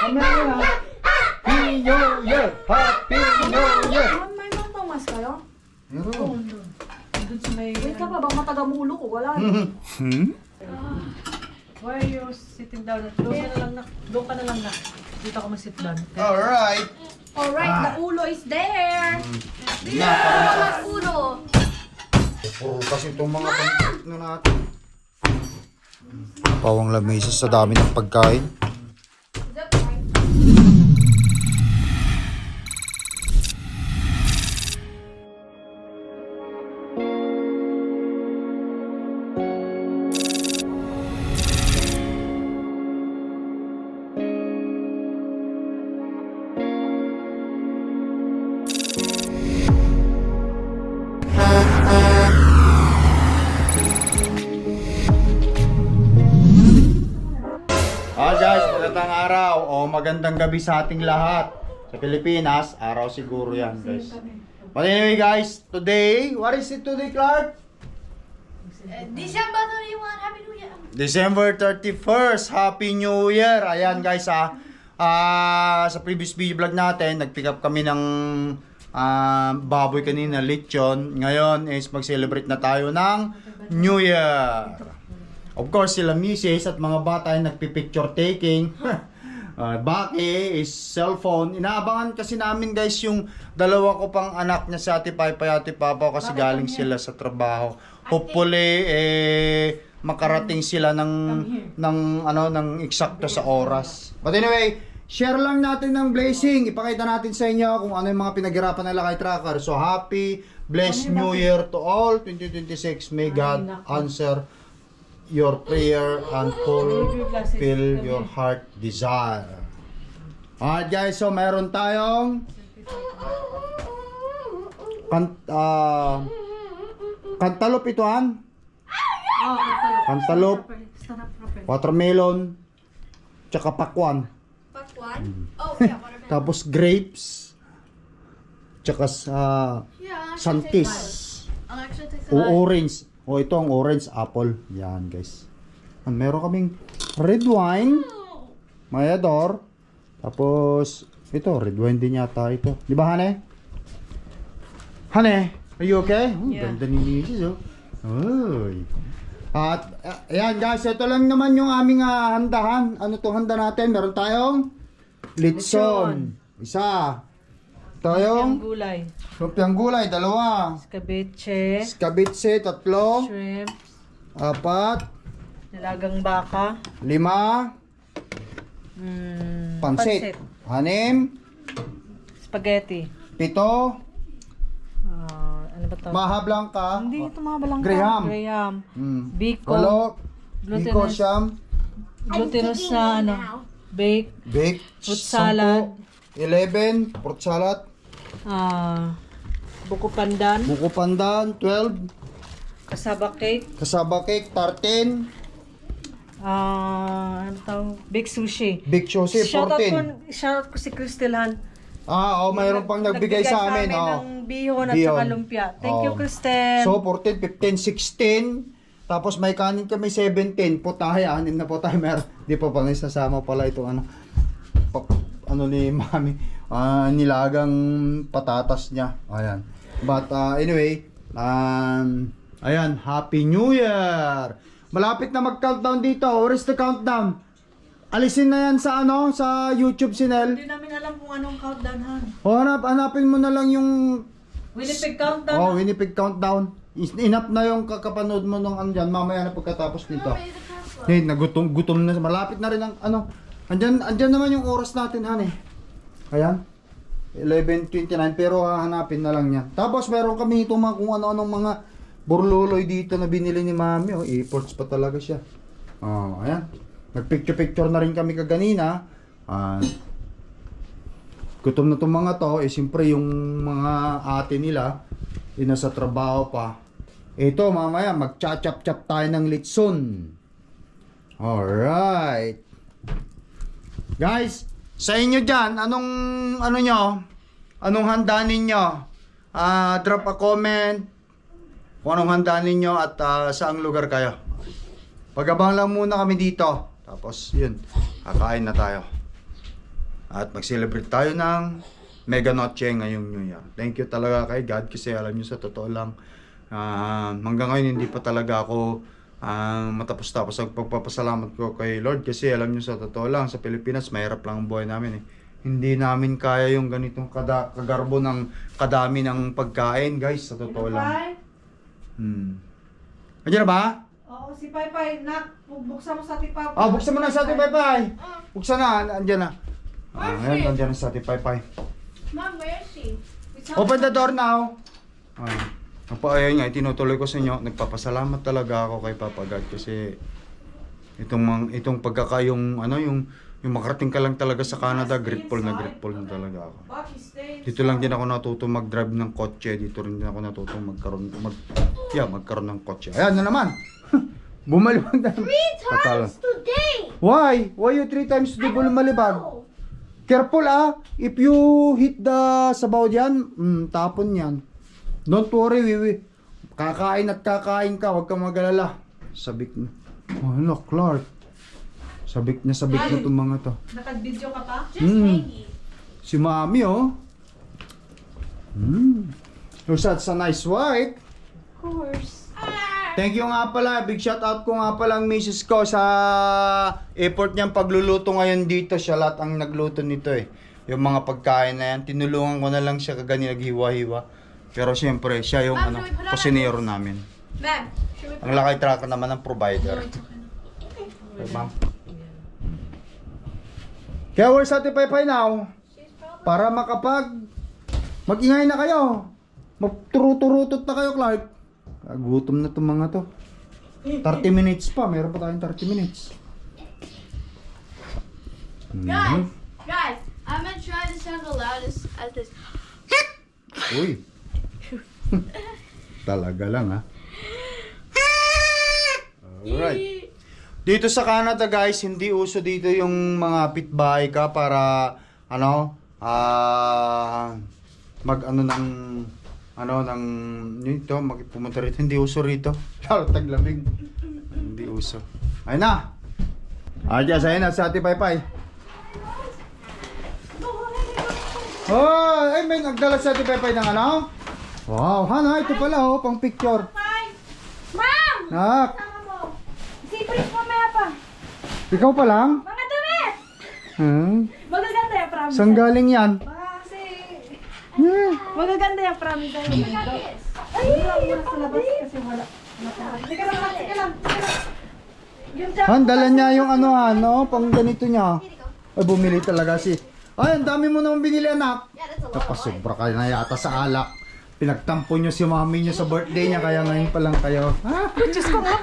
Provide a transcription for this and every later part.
Happy New Year! Happy New Year! May mga pangmas kayo? Meron. Doon sa may... Wait ka pa, baka mataga-mulo ko. Wala. Why are you sitting down? Doon ka na lang na. Doon ka na lang na. Dito ako mag-sit down. Okay? Alright. Alright, the ulo is there. Na, para Ang ulo. puro kasi itong mga pang-trip na natin. Pawang lamesa sa dami ng pagkain. Is that right? Guys, magandang araw o magandang gabi sa ating lahat. Sa Pilipinas, araw siguro yan guys. But anyway guys, today, what is it today, Clark? December 31, Happy New Year. December 31st, Happy New Year! Ayan guys sa previous video vlog natin, nag-pick up kami ng baboy kanina, lechon. Ngayon is mag-celebrate na tayo ng New Year. Of course, sila misis at mga bata ay nagpipicture taking. Baki is cellphone. Inaabangan kasi namin guys yung dalawa ko pang anak niya sa Ate Paypay, Ate Papa kasi galing sila sa trabaho. Hopefully makarating sila ng eksakto sa oras. But anyway, share lang natin ng blessing. Ipakita natin sa inyo kung ano yung mga pinaghirapan nila kay Tracker. So happy, blessed New Year to all. 2026, may God answer your prayer and fulfill your heart desire. Alright guys, so meron tayong cantaloupe ito han? Cantaloupe, watermelon, tsaka pakwan. Pakwan? Oh, yeah, watermelon. Tapos grapes, tsaka santis. Ang actually takes O orange. O ito ang orange apple. Yan guys. Meron kaming red wine. Mayador. Tapos ito red wine din yata ito. Di ba Hane? Hane, are you okay? Yeah. Ganda ni Mrs. Uy. At ayan guys, ito lang naman yung aming handahan. Ano tong handa natin? Meron tayong litson. Isa. Tayong gulay. lumpiang gulay, dalawa. Escabeche. Escabeche, tatlo. Shrimp. Apat. Nilagang baka. Lima. Pansit. Anim. Spaghetti. Pito. Ano ba ito? Maha Blanca. Hindi ito mga balang Graham. Graham. Walo. Biko. Biko Glutinous. siyam. Glutinous na ano. Bake. Bake. Fruit salad. 11. Fruit salad. Buko pandan. Buko pandan. 12. Kasaba cake. Kasaba cake. 13. Ano tawag? Big sushi. Big Josie. 14. Shoutout ko si Crystalhan. Mayroon pang nagbigay sa amin. ng bihon at Bihon. saka lumpia. Thank you, Oh. Crystal. So, 14, 15, 16. Tapos may kanin kami 17. Putahe, anin na po tayo meron. Di pa pala isasama pala itong ano ni Mami. Nilagang patatas niya. Ayan. But anyway, ayan, Happy New Year! Malapit na mag-countdown dito. Where is the countdown? Alisin na yan sa sa YouTube Sinel. Hindi namin alam kung anong countdown, Han. Hanapin mo na lang yung Winnipeg countdown. Winnipeg countdown. Enough na yung kakapanood mo nung andyan. Mamaya na pagkatapos nito. Gutom na. Malapit na rin ang andyan naman yung oras natin, Han eh. Ayan. 11:29 pero hahanapin na lang yan. Tapos meron kami itong kung ano-anong mga burluloy dito na binili ni Mami. Efforts pa talaga siya. Ayan. Nagpicture-picture na rin kami kaganina. Gutom na itong mga to. Siyempre yung mga ate nila nasa trabaho pa. Ito mamaya mag-chop-chop tayo ng litson. Alright. Guys, sa inyo dyan, anong handa ninyo? Drop a comment kung anong handa ninyo at saang lugar kayo. Pag-abang lang muna kami dito. Tapos yun, kakain na tayo. At mag-celebrate tayo ng Mega Noche ngayong New Year. Thank you talaga kay God kasi alam nyo sa totoo lang, hanggang ngayon hindi pa talaga ako matapos-tapos ang pagpapasalamat ko kay Lord kasi alam nyo sa totoo lang, sa Pilipinas mahirap lang ang buhay namin eh. Hindi namin kaya yung ganitong kagarbo ng kadami ng pagkain guys, sa totoo lang. Andiyan na ba? Oo, si Paypay, buksan mo sa ating papa. Buksan mo na sa ating Paypay. Buksan na, andyan na. Ayan, andyan na sa ating Paypay. Mom, where is she? Open the door now. Ayun nga, tinutuloy ko sa inyo. Nagpapasalamat talaga ako kay Papa God kasi itong pagkakayong yung makarating ka lang talaga sa Canada, grateful na talaga ako. Dito lang din ako natuto mag-drive ng kotse. Dito rin din ako natuto magkaroon ng kotse. Ayan na naman. Bumalibag na. 3 times today! Why? Why you 3 times today bumalibag? Careful if you hit the sabaw dyan, tapon yan. Don't worry, kakain ka, huwag kang mag-alala. Sabik na. Look, Clark. Sabik na itong mga to. Nakag-video ka pa? Just Maggie. Si Mami, Looks that's a nice white. Of course. Thank you nga pala, big shout out ko nga pala ang misis ko sa effort niyang pagluluto ngayon dito. Siya lahat ang nagluto nito eh. Yung mga pagkain na yan, tinulungan ko na lang siya kagani naghiwa-hiwa. Pero siyempre, siya yung kusinero namin. Ma'am, should we Ang lakay tracker naman ng provider. Okay, ma'am. Kaya where's Ate Paypay now? Para mag-ingay na kayo. Magturuturutot na kayo, Clark. Gutom na itong mga to. 30 minutes pa. Meron pa tayong 30 minutes. Guys, I'm gonna try to sound the loudest as this. Uy. Talaga lang Alright. Dito sa Canada guys, hindi uso dito yung mga pitbahay ka para pumunta rito. Hindi uso rito. Lalo taglamig. Hindi uso. Ayun na. Ayun na sa Ate Paypay. Oh, may nagdala sa Ate Paypay ng Wow, Hana, ito pala pang picture. Mom! Nak, Sama mo. Siprit mamaya pa. ikaw pa lang? Mga damit! Magaganda yung promise. Saan galing yan? Kasi, Yeah. magaganda yung promise. Ay, muna sa labas kasi wala. Teka lang. Yung Han, dala niya yung pang ganito niya. Ay, bumili talaga Ay, ang dami mo naman binili, anak. Yeah, that's a lot. Kapasobra ka na yata sa alak. Pinagtampo niyo si mami niyo sa birthday niya, kaya ngayon pa lang kayo.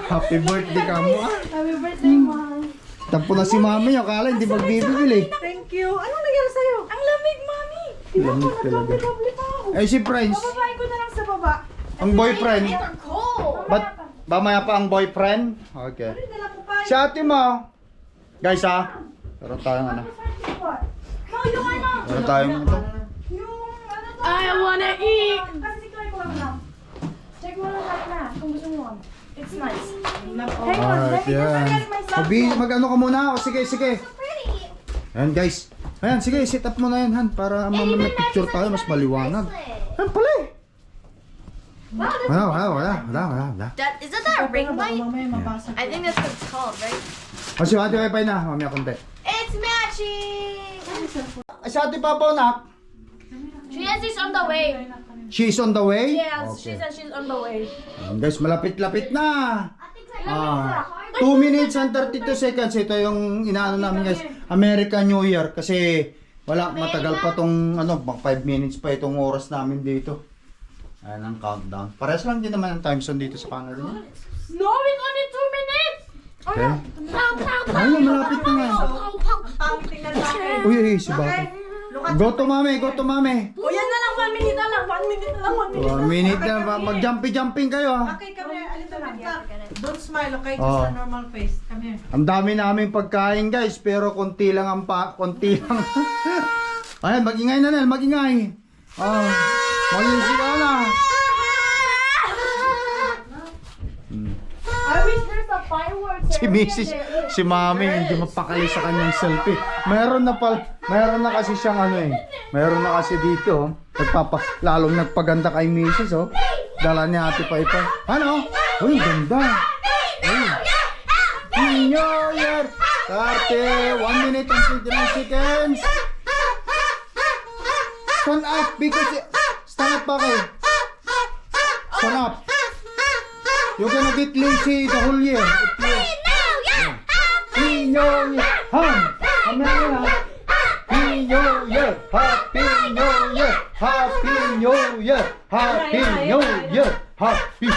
Happy birthday ka mo, Happy birthday, Mom. Tampo na si mami niyo, kala hindi magbibili. Thank you. Anong nangyari sa'yo? Ang lamig, Mommy! Lamig talaga. Doble pa ako. Ay, si Prince, Babae ko na lang sa baba. ang boyfriend. They're cold! Ba't mamaya pa ang boyfriend? Okay. Dala ko pa. Si ate mo. Guys, meron tayong No, yung meron tayong ito. Yung ano to? I wanna eat! Kasi si Clay ko lang na. Check mo lang lahat na kung gusto mo. It's nice. Alright, yan. Mag-ano ka muna? O sige. Pretty! Ayan guys. Ayan, sige, set up mo na yan, Han. Para may picture tayo, mas maliwanag. Ayan pala eh. Wow, Wala. is that that ring light? Mamaya mabasa. I think that's what it's called, right? O si ate Paypay na, mamaya konti. It's matching! Ay, si ate Papaw, nak. She says she's on the way. She's on the way? Yeah, she Okay. says she's on the way. Ayan, guys, malapit-lapit na. 2 minutes and 32 seconds. Ito yung inaano namin guys. American New Year. Kasi matagal pa tong 5 minutes pa itong oras namin dito. Ayan ang countdown. Parehas lang din naman ang time zone dito sa Canada. No, it's only 2 minutes! Okay. Pow, pow, pow! Ayun, malapit na nga. Ang tingnan natin. Uy, si Bata. Go to mami. O yan na lang, 1 minute na lang. 1 minute na lang, 1 minute. 1 minute na. Mag-jumping kayo Okay, come here. Alito lang. Don't smile, okay? Just Oh. a normal face. Come here. Ang dami naming pagkain guys, pero konti lang konti lang. Ayan, magingay na Nel, magingay. Magingay na. I wish there's a fireworks. Si Mrs. Si Mami hindi mapakali sa kanyang selfie. Meron na kasi siyang ano eh. Meron na kasi dito, lalong nagpaganda kay Mrs. oh. Dala ni Ate Paypay. Ano? Uy, ganda. Uy. New Year. 1 minute and 29 seconds. Stand up because stand up ba kayo? Stand up. You're gonna get lazy the whole year. Happy New Year. Happy New Year. Happy New Year. Happy New Year. Happy New Year. Happy New Year. Happy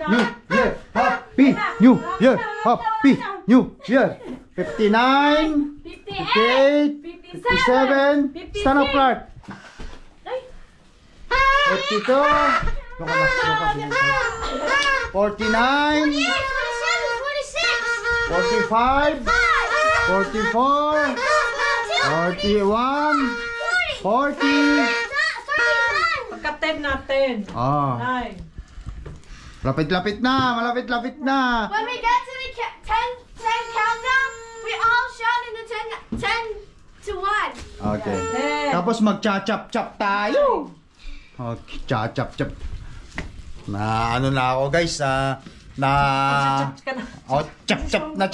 New Year. Happy New Year. Happy New Year. 59, 58, 57. Stand up, Clark. 52. 49. 45, 44, 41, 40. Pagka-10 natin. Ah, 9. lapit-lapit na, malapit-lapit na. When we get to the 10 countdown, we all shout in the 10 to 1. Okay. 10. Tapos mag-cha-chap-chap tayo. Okay, cha-chap-chap. Na ano na ako guys, na oh, chap-chap na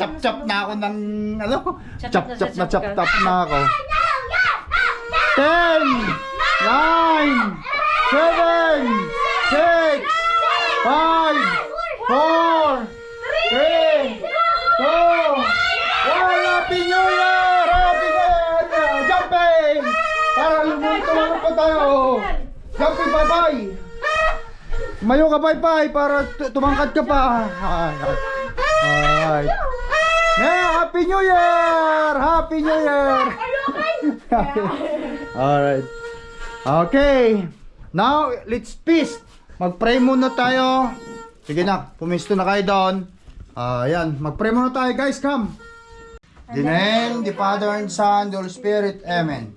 ako ng ano? Chap-chap na ako. 10, 9, 7, 6, 5, 4, 3, 2, 1. Happy New Year! Happy New Year! Jumping! Para lumutulong po tayo. Jumping, bye-bye! Mayo ka, bye-bye, para tumangkad ka pa. Alright. Yeah, Happy New Year! Happy New Year! Alright. Okay. Now, let's feast. Mag-pray muna tayo. Sige na, pumisto na kayo doon. Ayan, mag-pray muna tayo guys, come. In the name, the Father and Son, the Holy Spirit. Amen.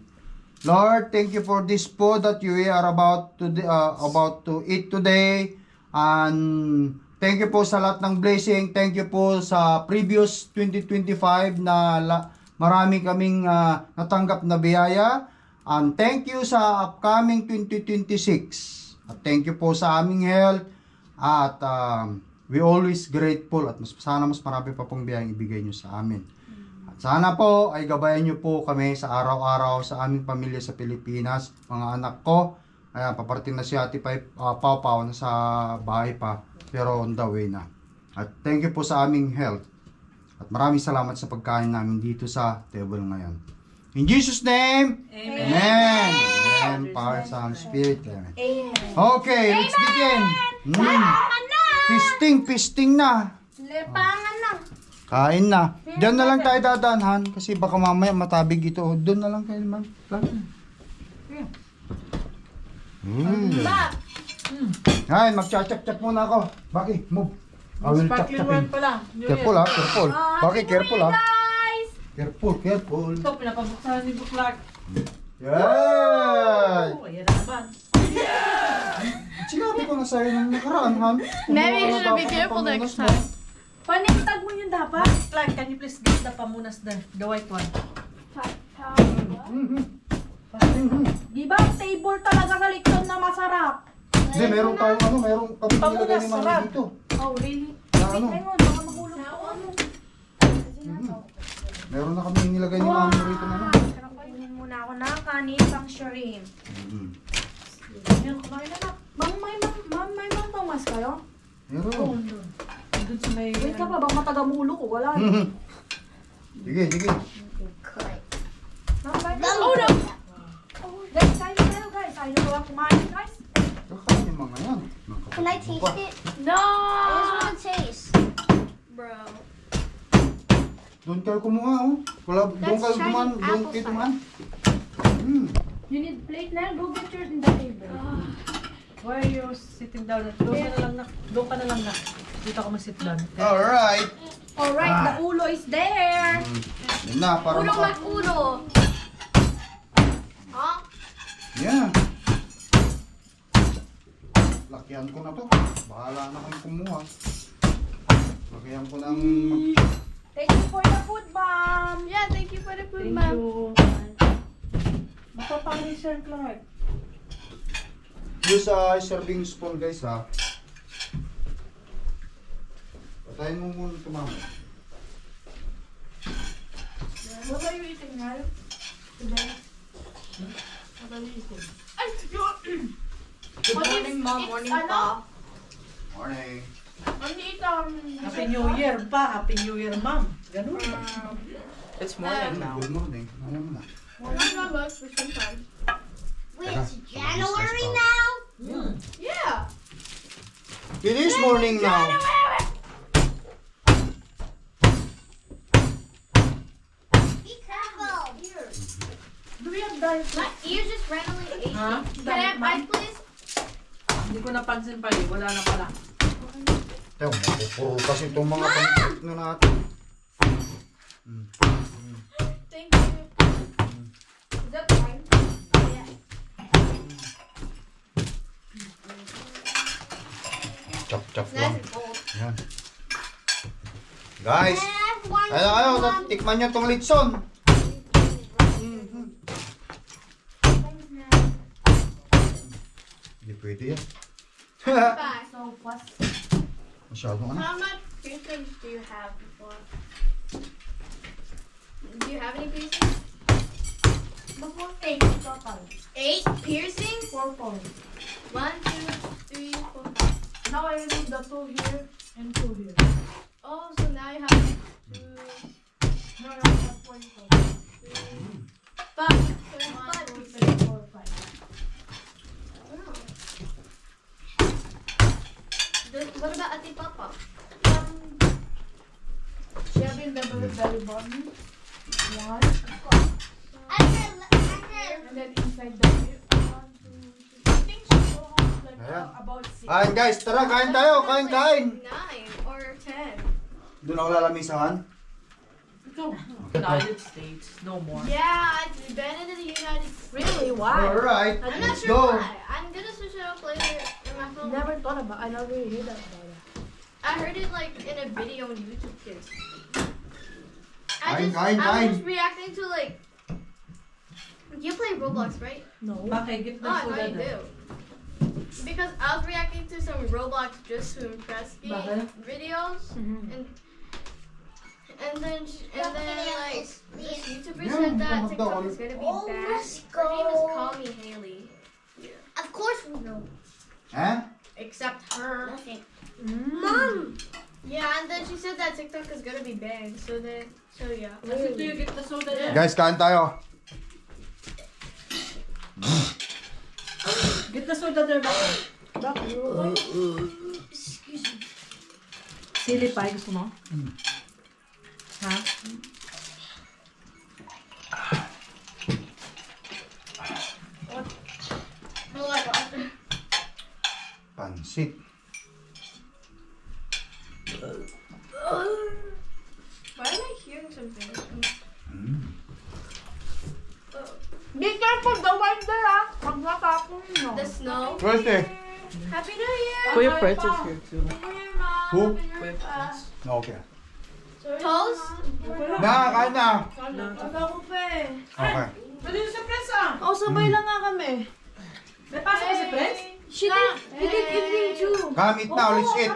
Lord, thank you for this food that we are about to eat today. And thank you po sa lahat ng blessing. Thank you po sa previous 2025 na marami kaming natanggap na biyaya. And thank you sa upcoming 2026. At thank you po sa aming health. At we always grateful. At sana mas marami pa pong biyayang ibigay nyo sa amin. Sana po ay gabayan nyo po kami sa araw-araw sa aming pamilya sa Pilipinas. Mga anak ko, ayan, paparating na si Ate Pau Pau na sa bahay pa, pero on the way na. At thank you po sa aming health. At maraming salamat sa pagkain namin dito sa table ngayon. In Jesus' name, Amen. Amen. Amen. Power, Son, Spirit. Amen. Okay, let's begin. Feasting na. Lepangan na. Kain na. Diyan na lang tayo dadanhan kasi baka mamaya matabig ito. Doon na lang kayo naman. Ay, magcha-chap-chap muna ako. Baki, move. I will Sparkling chap-chapin. one pala. Careful ha, careful. Baki, careful ha. Guys! Careful. Ito, pinapabuksan ni Buklak. Yan! Oh, ayan na naman. Sinabi ko na sa'yo nung nakaraan, Han. Maybe you should be careful next time. Panintag mo yun dapat. Clark, can you please get the pamunas the white one? Di ba table talaga sa Lechon na masarap? Hindi, meron tayong ano, meron kami nilagay ni Mami dito. Oh, really? Na ano, Ayun, baka mahulog ako. meron na kami nilagay ni Mami rito na ano. Kunin muna ako ng kanin pang shrimp. Yan, kumain na na. May Thomas kayo? Meron. Doon sa may... Wait ka pa, baka mataga-mulo ko. Wala. Sige. Oh no! Guys, kain na tayo guys. Ayaw ko lang kumain guys. Kakain yung mga yan. Can I taste it? No! I just want to taste. Bro. Doon kayo kumuha, oh. Doon That's kayo shiny duman, doon apple kayo cider. duman. You need plate na? Go get yours in the table. Why are you sitting down? Doon ka na lang na. Dito ako mag-sit down. Alright. Alright, the ulo is there. Yan na, para Uno maka... mag uno. Huh? Yan. Lakyan ko na to. Bahala na kayong kumuha. Lagyan ko ng... Thank you for the food, ma'am. Yeah, thank you for the food, Thank ma'am. you. Mapapang ni Sir Clark. Use serving spoon guys ha. Patayin mo muna ito mama. What are you eating, Ralph? Today? What are you eating? Ay, Good morning, ma'am. Morning pa. Morning. Only Happy New Year pa. Happy New Year, ma'am. Ganun. It's morning now. Good morning. Ayaw mo na. not much for some time. Wait, it's January now? Yeah. It is morning now. Be careful. Here. Do we have dice? My ears just randomly ate. Ha? Can I have ice, please? Hindi ko napansin pa eh. Wala na pala. Tayo, mapupuro kasi itong mga pang-trip na natin. Thank you. Is that fine? Yeah. Chop-chop It's lang. nice and cold. Yan. Guys, ayaw, tikman nyo itong litson. Hindi pwede yan. Bye. So, fast. Masyadong ano. How much piercings do you have before? Do you have any piercings? Before 8 total. 8 piercings? 4 points. 1, 2, 3, 4. Now I remove the 2 here and 2 here. Oh, so now you have 2, No, no, that's 4 total. 5. 1, 2, 3, 4, 5. What about Ate Papa? She have in the belly button. 1. And then inside the ear. 1, 2, 3. I think she go home like Ayan. about 6. Kain guys, tara, kain tayo, kain, kain. 9 or 10. Doon ako lalamisahan. Ikaw. United States. No more. Yeah, it's banned in the United States. Really? Why? Alright, I'm not let's sure go. why. I'm gonna search it up later in my phone. Never thought about. I never really heard that about it. I heard it like in a video on YouTube Kids. Kain, I kain. was just reacting to like. You play Roblox, right? No. Bakit? Get Oh, na I know suda you na. do. Because I was reacting to some Roblox just to impress me Bakit? videos, Mhm. and then like this YouTuber Yeah, said that I'm TikTok done. is gonna be Oh, banned. let's Her name is go. Call Me Haley. Of course we know. Eh? Except her. Nothing. Mom. Yeah, and then she said that TikTok is gonna be banned. So yeah. Kasi do you get the soda na? Guys, kain tayo. Get the soda there, bakit? Sili pie, gusto mo? Ha? Pansit. Why am I hearing something? Be careful, the wine there, ah. Pag natapon nyo. The snow. Pwede. Happy New Year. Kuya Prince is here too. Happy New Year, Mom. Who? Happy New Year, Pa. Okay. Toast? Na, kain na. Ako pa eh. Okay. Pwede yung sa press ah! Oh, sabay lang nga kami. May pasok ka sa press? She did, he did evening too. Come eat now, let's eat.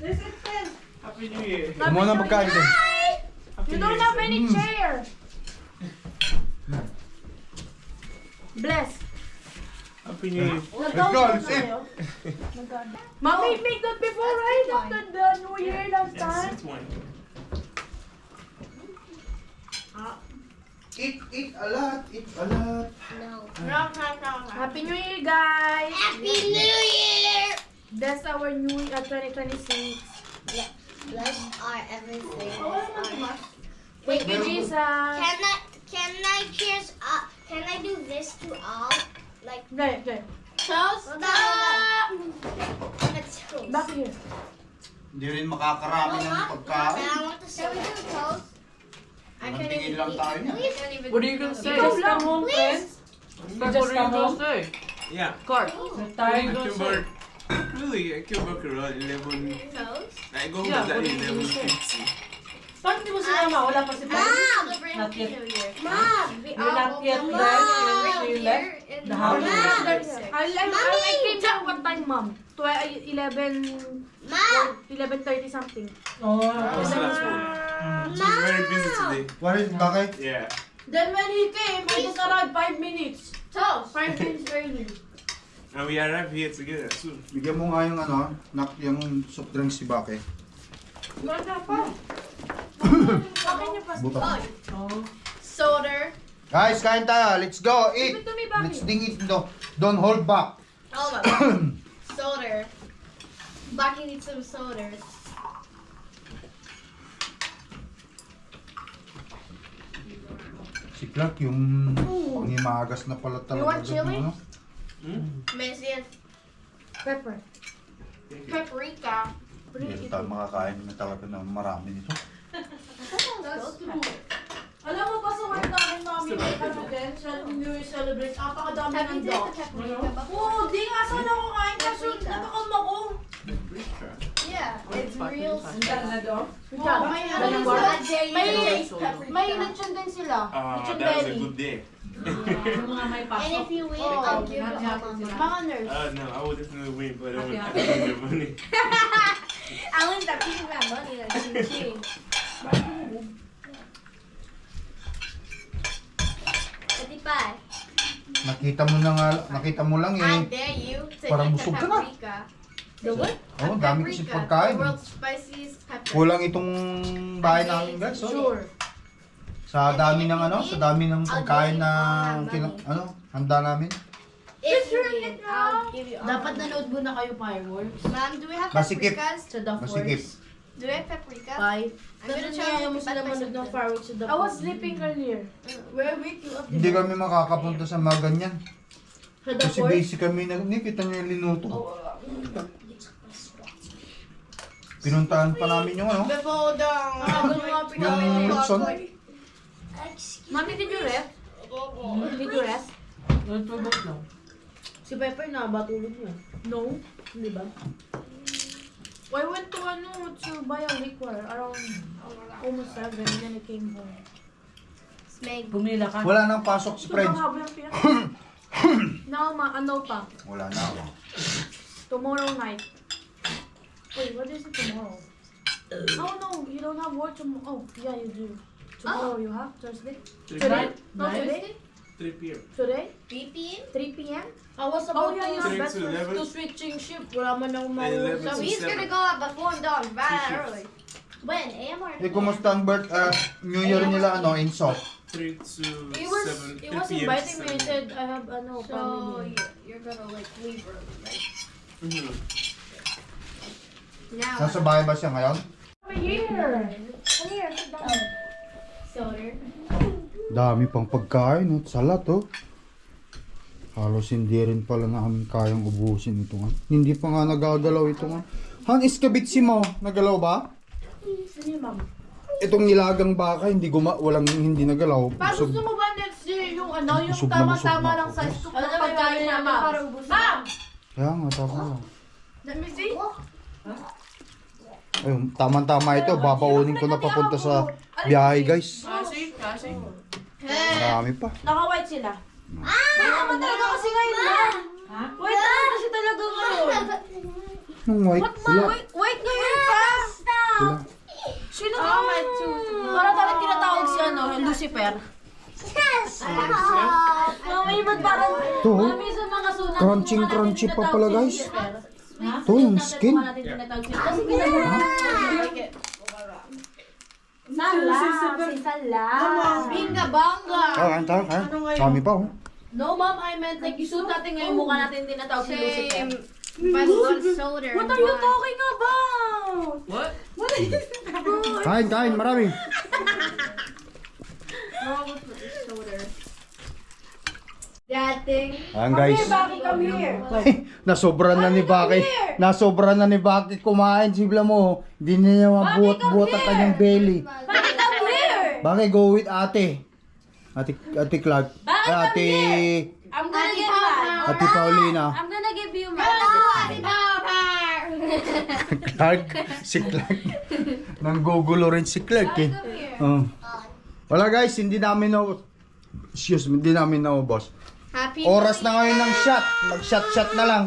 Let's eat friends! Happy New Year. Huwag mo na magkain din. You don't have any chair. Bless. Happy New Year. Let's go, let's eat. Mommy made that before, right? After the New Year last time. It's one. Eat a lot, eat a lot. No. Happy New Year, guys. Happy New Year! That's our new 2026. Bless our everything. Thank you, Jesus. Can I cheers up? Can I do this to all? Like Okay, okay. Toast? hold on. Let's toast. Back here. Hindi rin makakarami ng pagkain. I want to Can we do toast? I can't Tingin even lang eat. tayo niya. I can't even What are you eat gonna those. say? Just come home, friends. What just are you come home. gonna say? Yeah. Clark, What are you tayo gonna say? Really, I came back around 11. Toast. I go Yeah, back at what did you say? 11:50. Bakit di mo sinama? Wala pa si Pai? Celebrate Not Happy yet. New Year. Mom. We You're not yet opened there? the You year left in the house? November 6th. I came down one time, mom. 11, Mom. 11:30 something. Oh. What's last one? She's very busy today. What is, bakit? Yeah. Then when he came, I just arrived 5 minutes. Toast. 5 minutes early. And we arrive here together soon. Bigyan mo nga yung ano, yung soft drinks si Bake. Wala pa. Sabi niya pa. Buta. Oh. Soda. Guys, kain tayo. Let's go. Give Eat. it to me, Baki. Let's ding it. Don't hold back. Oh my god. Soda. Baki needs some sodas. Si Clark, yung pangimagas na pala talaga. You want agad chili? yung ano. Messias. Pepper. Paprika. Hindi tayo makakain na talaga ng marami nito. Alam mo ba sa work namin, mami, may ano din, sa New Year celebration, napakadami Have you ng tried dog. the paprika before? Oo, di nga sana ako kain kasi natakam ako. Yeah, it's real. Na daw? Ikaw, may ano din sila, may lechon din sila. Lechon That was a belly. good day. Yung mga may And pasok. if you win, Oh, I'll give you not all happy my sila. Mga nurse. No, I would definitely win, but I Okay, don't okay. have the money. I want that piece of that money like ching. Nakita mo lang I eh. dare you to Parang eat the busog ka na. paprika. The what? Oh, dami kasi Paprika, pagkain. the world's spiciest pepper. Kulang itong bahay namin guys. Oh. Sure. Sa dami ng ano, sa dami ng pagkain na handa namin. If you win, I'll give you all Dapat my money. nanood muna kayo fireworks. Mom, do we have Masikip. paprikas? Sa The Masikip. Force. Do we have paprika? 5. I'm gonna Kasi try ayaw mo to sila buy manood ng something. fireworks sa The Force. I was sleeping earlier. We're wake you up. Hindi kami makakapunta sa mga ganyan. Sa The Kasi Force. busy kami na, kita niyo yung linuto. Pinuntahan pa namin yung ano. Before the Yung Lutson. Mami, did you rest? Did you rest? Nagtubok lang. Si Pepper na ba tulog niya? No. Di ba? I went to buy a liquor around almost 7 and then I came home. Smeg. Pumila ka. Wala nang pasok si friends. No, ano pa? Wala na ako. Tomorrow night. Wait, what is it tomorrow? Oh no, you don't have work tomorrow. Oh, yeah, you do. Tomorrow you have? Thursday? 3 Today? p.m. No, today? 3 p.m. Today? 3 p.m. 3 p.m.? I was about yeah, to, yeah. 3 to 11. to switching shift. Wala man akong 11 mausap. to He's 7. gonna go out before dawn, right Two early. When? AM or Eh, kumusta ang New Year nila, ano, in South? 3 to He 7. was 3 p.m. inviting to me and 7. said, I have ano, So family. you're gonna like leave early, right? Mhm. Now. Nasa bahay ba siya ngayon? Come here! Come here, sit down. Soda. Dami pang pagkain at salat oh. Halos hindi rin pala namin kayang ubusin ito nga. Hindi pa nga nagagalaw ito nga. Han, iskabitsi mo. Nagalaw ba? Sino yung ma'am? Itong nilagang baka, hindi nagalaw. Pa, Busog. gusto mo ba next year yung ano, yung Busog na busog tama-tama na lang ako. size ng pagkain namin para ubusin? Ma'am! Kaya nga, tama lang. Let me see. Ayun, tama-tama ito. Babaunin ko na papunta sa biyahe guys. Kasi. Marami pa. Naka-white sila. Wait naman talaga kasi ngayon na. Ha? Wait naman kasi talaga ngayon. Nung white, What ma? wala. Wait ngayon pa. Wala. Sino to? Para talagang tinatawag si ano, Lucifer. Mami, ba't parang... Ito, oh. Mami, sa mga sunat. Crunching, mga natin crunchy pa tinatawag pala, si guys. Lucifer. Ito, yung skin. Mga natin tinatawag si- Kasi ginagawa. Sala. Si Sala. Binga banga. Ah, anta, ha? Kami pa oh. No, ma'am, I meant like isuot natin ngayon mukha natin tinatawag si Lucifer. Same. But one soda. What are you talking about? What? Kain, kain, marami. That thing. Ayan guys. Baki, come here. Nasobra na ni Baki. Nasobra na ni Baki kumain. Sibla mo. Hindi na niya mabuhat-buhat ang kanyang belly. Baki, come here. Baki, go with ate. Ate Clark. Baki, Ate, I'm gonna get mad. Ate Paulina. I'm gonna give you mad. Oh, Ate Pao, Clark? Si Clark. Nanggugulo rin si Clark eh. Oh. Wala guys, hindi namin naubos. Happy Oras na ngayon ng shot. Mag-shot na lang.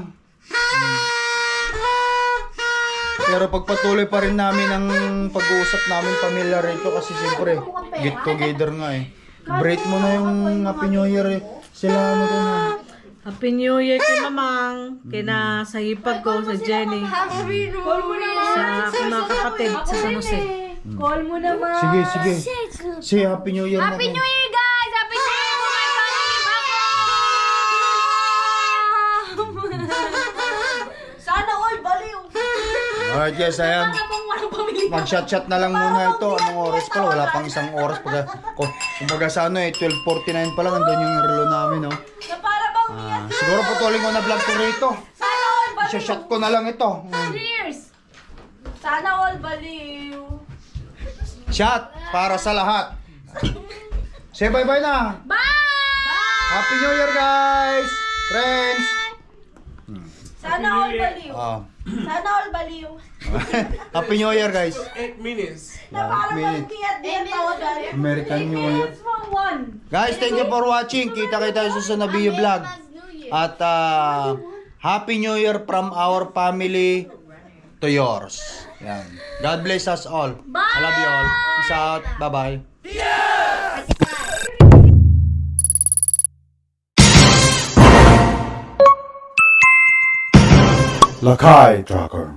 Pero pagpatuloy pa rin namin ang pag-uusap namin pamilya rito kasi siyempre get together nga eh. Break mo na yung Happy New Year eh. Sila ano ko na. Happy New Year kay Mamang, kina sa hipag ko, sa Jenny, Happy New Year. sa aking mga kapatid sa San Jose. Call mo naman. Sige, sige. Say Happy New Year na. Happy New Year, guys! Happy New Year to my family! Sana all baliw. Alright guys, ayan. Mag-shot na lang muna ito. Anong oras pa? Wala pang isang oras. Kumbaga sa ano eh, 12:49 pa lang. Andun yung relo namin, no? Na para bang Siguro putulin ko na vlog ko rito. Sana all baliw. Shot ko na lang ito. Cheers! Sana all baliw. Shot para sa lahat. Say bye-bye na. Bye! Happy New Year, guys! Friends! Sana all baliw. Sana all baliw. Happy New Year, guys! 8 minutes. Para Minute. bang kiyat din tawagan. American New Year. Guys, thank you for watching. Kita-kita sa susunod na video vlog. At Happy New Year from our family to yours. Yan. God bless us all. I love you all. Peace out. Bye-bye. Lakai Tracker.